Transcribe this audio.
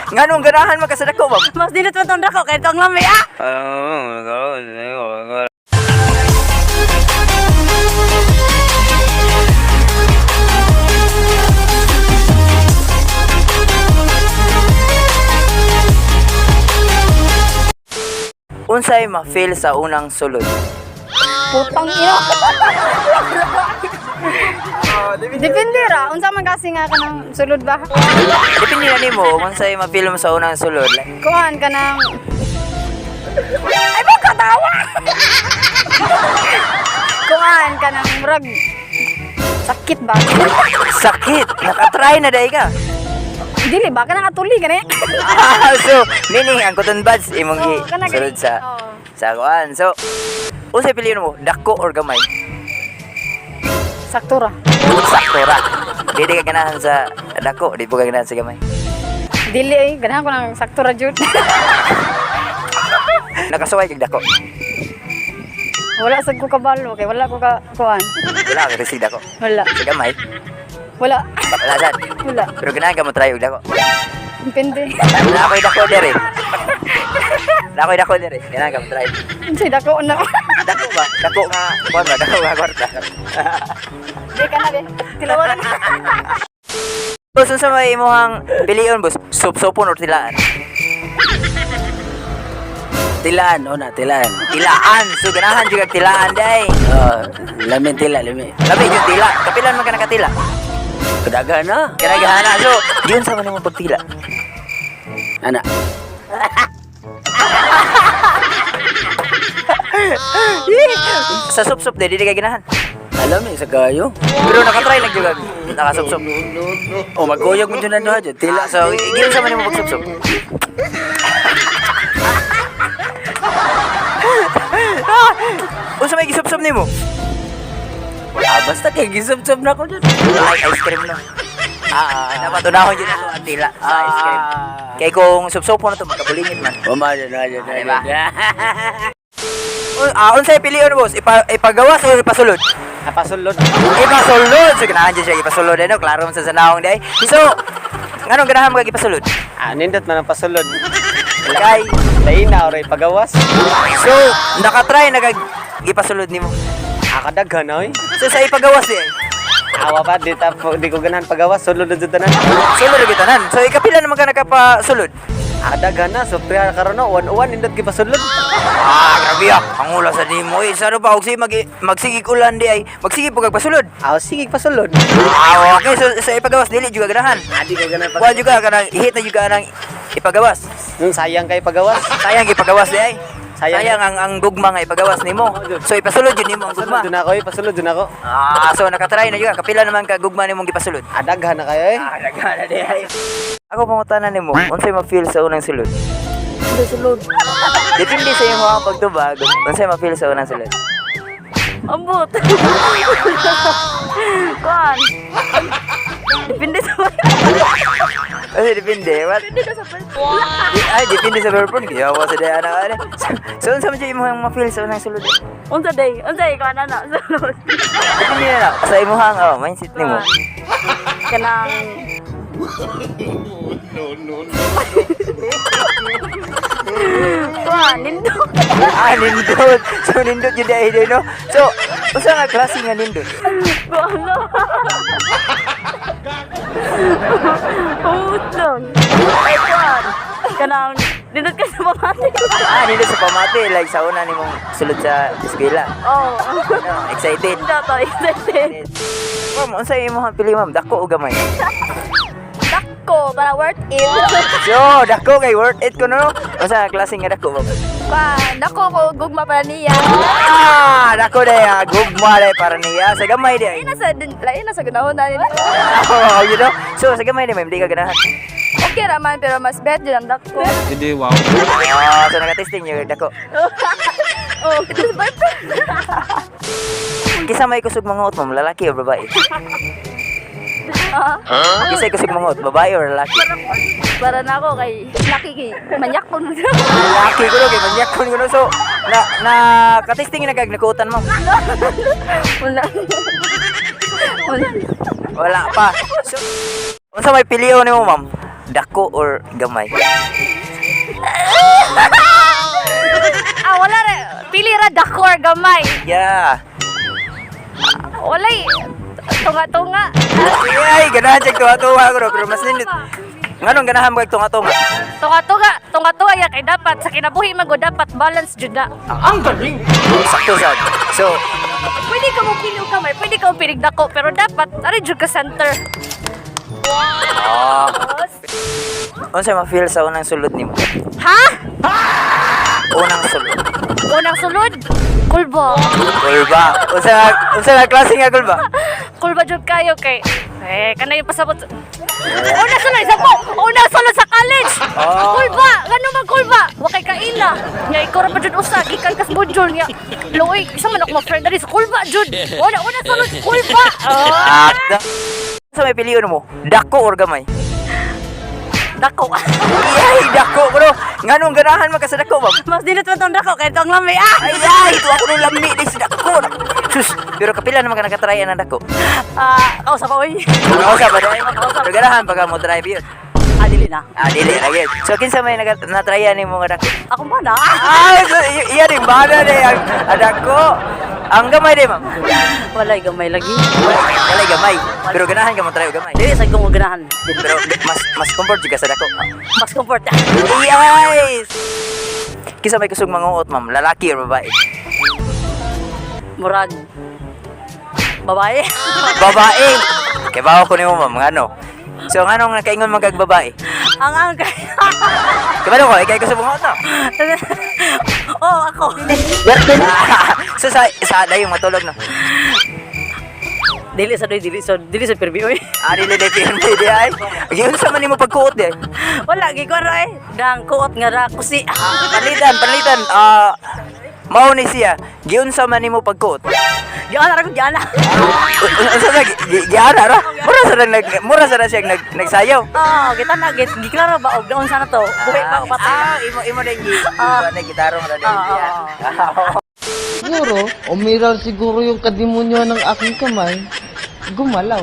Nganong ganahan man ka sa dako, ma'am? Mas nindot man tong dako kay tong lami ah. Unsay ma-feel sa unang sulod? Putang ina. Depende ra unsa man kasi nga kanang sulod ba? Depende na nimo kung unsay ma-feel mo sa unang sulod. Like, Kuan kanang Ay ba katawa? Kuan kanang murag sakit ba? sakit, nakatry na dai ka. Dili ba kanang atuli gani? Ah, so, meaning ang cotton buds imong gi Oo, kana gani. sulod sa Oo. sa kuan. So, unsay piliin mo, dako or gamay? Sakto ra. Sakto ra. Di ka ganahan sa dako, di po ka ganahan sa gamay. Dili ay ganahan ko nang sakto ra jud. Nakasuway kag dako. Wala sad ko kabalo kay wala ko ka kuan. Wala ka receive dako. Wala. Sa gamay, Wala. wala sad. Wala. Pero ganahan ka mo try og dako. Depende. Wala ako'y dako dere. Wala ako'y dako dere. Ganahan ka mo try. Unsay dako na. Dako ba? Dako nga kuan ba? Dako nga kwarta. Di ka na be. Tilawan na. Boss, unsa may imong pilion, boss? Sup-supon or tilaan? Tilaan, una, tilaan. Tilaan. So ganahan jud kag tilaan day. Oh, lamin tila, lami. Labi jud tila. Kapilan man ka nakatila. Kadaga na. Kanagahana. So, yun sa man imong pagtila. Ana. Sa sup-sup day, dili ka ganahan. Alam eh, sa kayo. Pero nakatry lang jud kag nakasup-sup. O, magkuyog mo dyan na doha dyan. Tila. Tila. So, giyon sa man imong pagsup-sup. Unsa may gisup-sup nimo? Ah, basta kay gisub-sub na ko dyan. Ay, ice cream no. Ah, Dapat unahon jud ato ang tila sa ice cream. Kay kung sup-supon na to magkabulingit man. Uma dyan, uma dyan, Diba? uma dyan. Unsay pilion, boss? Ipagawas o ipasulod? Napasulod. Ipasulod. So ganahan jud siya ipasulod ano, klaro man sa sanahong day. So, nganong ganahan mo kag ipasulod? Ah, nindot man ang pasulod. Kay Lain na oray pagawas. so nakatry na kag ipasulod nimo. Ah, kadaghan oy. So sa ipagawas di ay. Awa pa di ta di ko ganahan pagawas, sulod na jud tanan. Sulod ra gyud tanan. So ikapila naman ka nakapasulod? Ah, daghan na so priya karon no, uwan-uwan nindot gipasulod. Ah, grabe ah. Ang ula sa nimo eh. Sa ano pa og sige mag magsigig ulan di ay. Magsige po kag pasulod. Ah, sige pasulod. Ah, okay. So sa ipagawas dili jud ka ganahan. Ah, di ko ganahan Kuha pagawas. jud ka kanang ihit na jud ka nang ipagawas. Nung sayang kay pagawas. Sayang ipagawas di ay. Sayang. Sayang ang gugma nga ipagawas nimo. So ipasulod jud nimo ang gugma. Pasulod jud ako, eh, pasulod jud ako. Ah, so nakatry na jud ka. Kapila naman ka gugma nimong gipasulod. Ah, daghan na kayo eh. Ah, daghan na di ay. Ako pangutana nimo, unsay ma-feel sa unang sulod? Sulod. Depende sa imong pagtubag, unsay ma-feel sa unang sulod? Ambot. Kuan. Depende sa Kasi depende, what? Depende sa person. Ay, depende sa girlfriend. Kaya ako sa daya na ano. So, unsa man jud imong ma-feel sa unang sulod? Unsa day? Unsa ikaw na na sulod? Depende na lang sa imong oh, mindset nimo. Kanang Kuan, nindot. Ah, nindot. So, nindot jud dai no? So, unsa nga klase nga nindot? Kuan no. Ambot lang. Ay, kuan. Kanang nindot ka sa pamati. Ah, nindot sa pamati like sa una nimong sulod sa eskwela. Oh. Ano, excited. Nindot, oh, excited. Ma'am, unsa imong pili, ma'am? Dako o gamay? Dako, para worth it. So, dako kay worth it ko no. Unsa nga klase nga dako, ma'am? Kuan, dako ko gugma para niya. Ah, dako day ah, gugma day para niya sa gamay day. Lain na sa lain na sa gunahon na nila. Oh, you know. So, sa gamay day, ma'am, di ka ganahan. Okay ra man pero mas bet jud ang dako. Hindi, wow. Ah, so naka-testing yung dako. Oh, ito sa boyfriend. Kisa may kusog manguot, ma'am, lalaki o babae? Kisa may kusog manguot, babae o lalaki? Para na ako kay laki kay manyak ko. Lalaki ko no, kay manyak ko no. So, na na katesting na kag nakuutan, ma'am. Wala. Wala. Wala pa. So, unsa may pilion nimo, ma'am? Dako or gamay? Ah, wala ra. Pili ra dako or gamay. Yeah. Walay tunga-tunga. Ay, ganahan siya tunga-tunga ko, pero mas nindot. Nganong ganahan mo kay tunga-tunga? Tunga-tunga, tunga-tunga ya kay dapat sa kinabuhi man gud dapat balance jud na. Sakto sad. So, Pwede ka mo pili og kamay, pwede ka mo pilig dako, pero dapat ari jud ka center. ah, unsa ma-feel sa unang sulod nimo? Ha? Unang sulod. Unang sulod, kulba. Kulba. Unsa nga klase nga kulba? Kulba jud kayo kay eh kanay yung pasabot. Una sulod sa po, una sulod sa college. Oh. Kulba, ngano man kulba? Wa kay kaila. Nya ikaw ra pa jud usa gikan kas module niya. Luoy, isa man ako ma-friend diri sa kulba jud. Una una sulod kulba. Oh. Ah, sa may piliun mo, dako or gamay? Dako. Ay, dako bro. Nganong ganahan man ka sa dako, ma'am? Mas dili man tong dako kay tong lami ah. Ay, ay, ito ako nung lami di sa dako. Sus, pero kapila naman ka nakatry ang dako. Ah, kausa pa oy. Kausa ba dai? Pero ganahan pagka mo drive yun. Ah, dili na. Ah, dili lagi. So kinsa may natryan nimo nga dako? Ako ba na? Ah, so, iya din bana di ang ang dako. Ang gamay di, ma'am. Walay gamay lagi. Walay gamay. Pero ganahan ka mo try og gamay. Dili sa kong ganahan. Pero mas mas comfort jud ka sa dako. Mas comfort. Yes! Kinsa may kusog manguot, ma'am? Lalaki or babae? Murag babae. Babae. Kay bawo ko nimo, ma'am, ngano? So nganong nakaingon man kag babae? Ang kay. Kabalo ko, ikay kusog manguot no. Oh, ako. So sa dayong matulog no. Dili sa doy, dili sa pirbi oy. Ah, dili di PNP di ay. Giunsa man nimo pagkuot di ay? Wala gi ko eh. Dang kuot nga ra kusi. Panlitan, panlitan. Ah, mao ni siya. Giunsa man nimo pagkuot. Giana ra ko giana. Unsa sa giana ra? Mura sa ra siya nagsayaw. Oh, kita na git giklaro ba og naunsa na to? Buhi pa o patay. Ah, imo din gi. Ah, na gitarong ra din Ah, siya. Siguro, umiral siguro yung kadimonyo ng aking kamay, gumalaw.